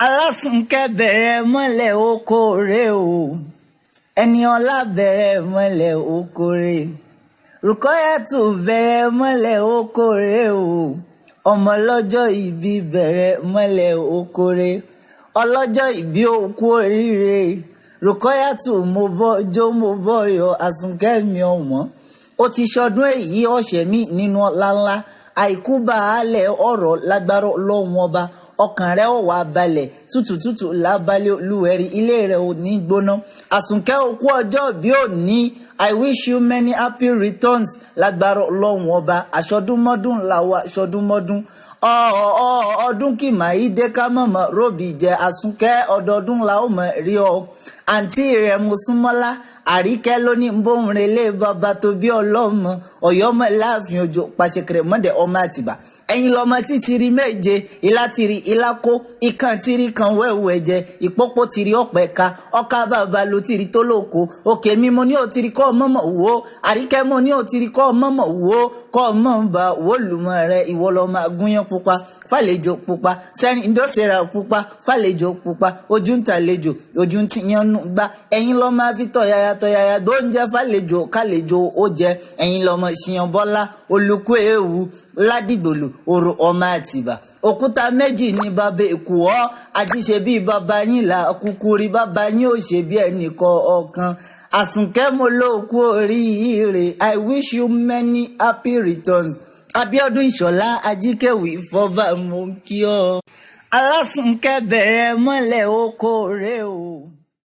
Alásùnkẹ́ bẹ̀rẹ̀ mọ́lẹ̀ oko rè o. Ẹniọlá bẹ̀rẹ̀ mọ́lẹ̀ oko rè. Rùkọ́yàtù bẹ̀rẹ̀ mọ́lẹ̀ oko rè o. Ọmọ ọlọ́jọ́ ìbí bẹ̀rẹ̀ mọ́lẹ̀ oko rè. Ọlọ́jọ́ ìbí òkú oríire. Rùkọ́yàtù, mo bọ́ jó, mo bọ́ yọ. Àsùnkẹ́ mi ọ̀wọ́n. Ó ti ṣọdún èyí ọ̀sẹ̀ mi nínú ọlá ńlá. Àìkú baálẹ̀ ọ̀rọ̀ lágbára Ọlọ́run Ọba. Ọkàn rẹ̀ ò wá balẹ̀ tútù tútù lábalẹ̀ olúwẹ̀rí, ilé rẹ̀ ò ní gbóná. Àsùnkẹ́, òkú ọjọ́ bí òní. I wish you many happy returns lágbára Ọlọ́run Ọba. Àṣọdúnmọ́dún làwọn àṣọdúnmọ́dún ọdún kì máa yí dé ká mọ̀mọ́ róbì jẹ. Àsùnkẹ́, ọdọọdún la ó mọ̀ rí ọ. Àǹtí rẹ̀ Mosúnmọ́lá Àríkẹ́ ló ní bóun relé bàbá tó bí ọlọ́mọ ọ̀yọ́mọ láàfin òjò pàṣẹkẹrẹ mọ́dẹ ọmọ Àtìbà. Ẹ̀yin lọ́mọ títìrì méje, ilá tìrì, ilá kó ikán tìrì kan wẹ́wẹ́ jẹ, ìpópó tìrì ọ̀pẹ ká ọkà bàbá ló tìrì tó lóko òkè mímu ní òtìrì kọ́ mọ́mọ́ wò. Àríkẹ́, mo ní òtìrì kọ́ mọ́mọ́ wò, kọ́ mọ́ bá wò lùmọ̀ rẹ. Ìwọ lọ́mọ agúnyán pupa fàlejò pupa, sẹ́rin ìdọ́sẹ̀rà pupa fàlejò pupa, ojú ń tàlejò, ojú ń tiyànnú gbá. Ẹ̀yin lọ́mọ fi tọ̀yàyà tọ̀yàyà gbóúnjẹ fàlejò kálejò ó jẹ. Ẹ̀yin lọ́mọ ṣìyàn bọ́lá olùkú ewu ládìgbòlù òrò ọmọ Àtìbà. Òkúta méjì ní bàbá èkó ọ àti ṣe bí bàbá yín là kúkú rí, bàbá yín ò ṣe bí ẹnìkan ọ̀kan. Àsùnkẹ́, mo ló kú oríire. I wish you many happy returns. Abíọ́dún Ìṣọ̀lá Ajíkẹ̀wì fọba, mo kí ọ. Alásùnkẹ́ bẹ̀rẹ̀ mọ́lẹ̀ oko rè o.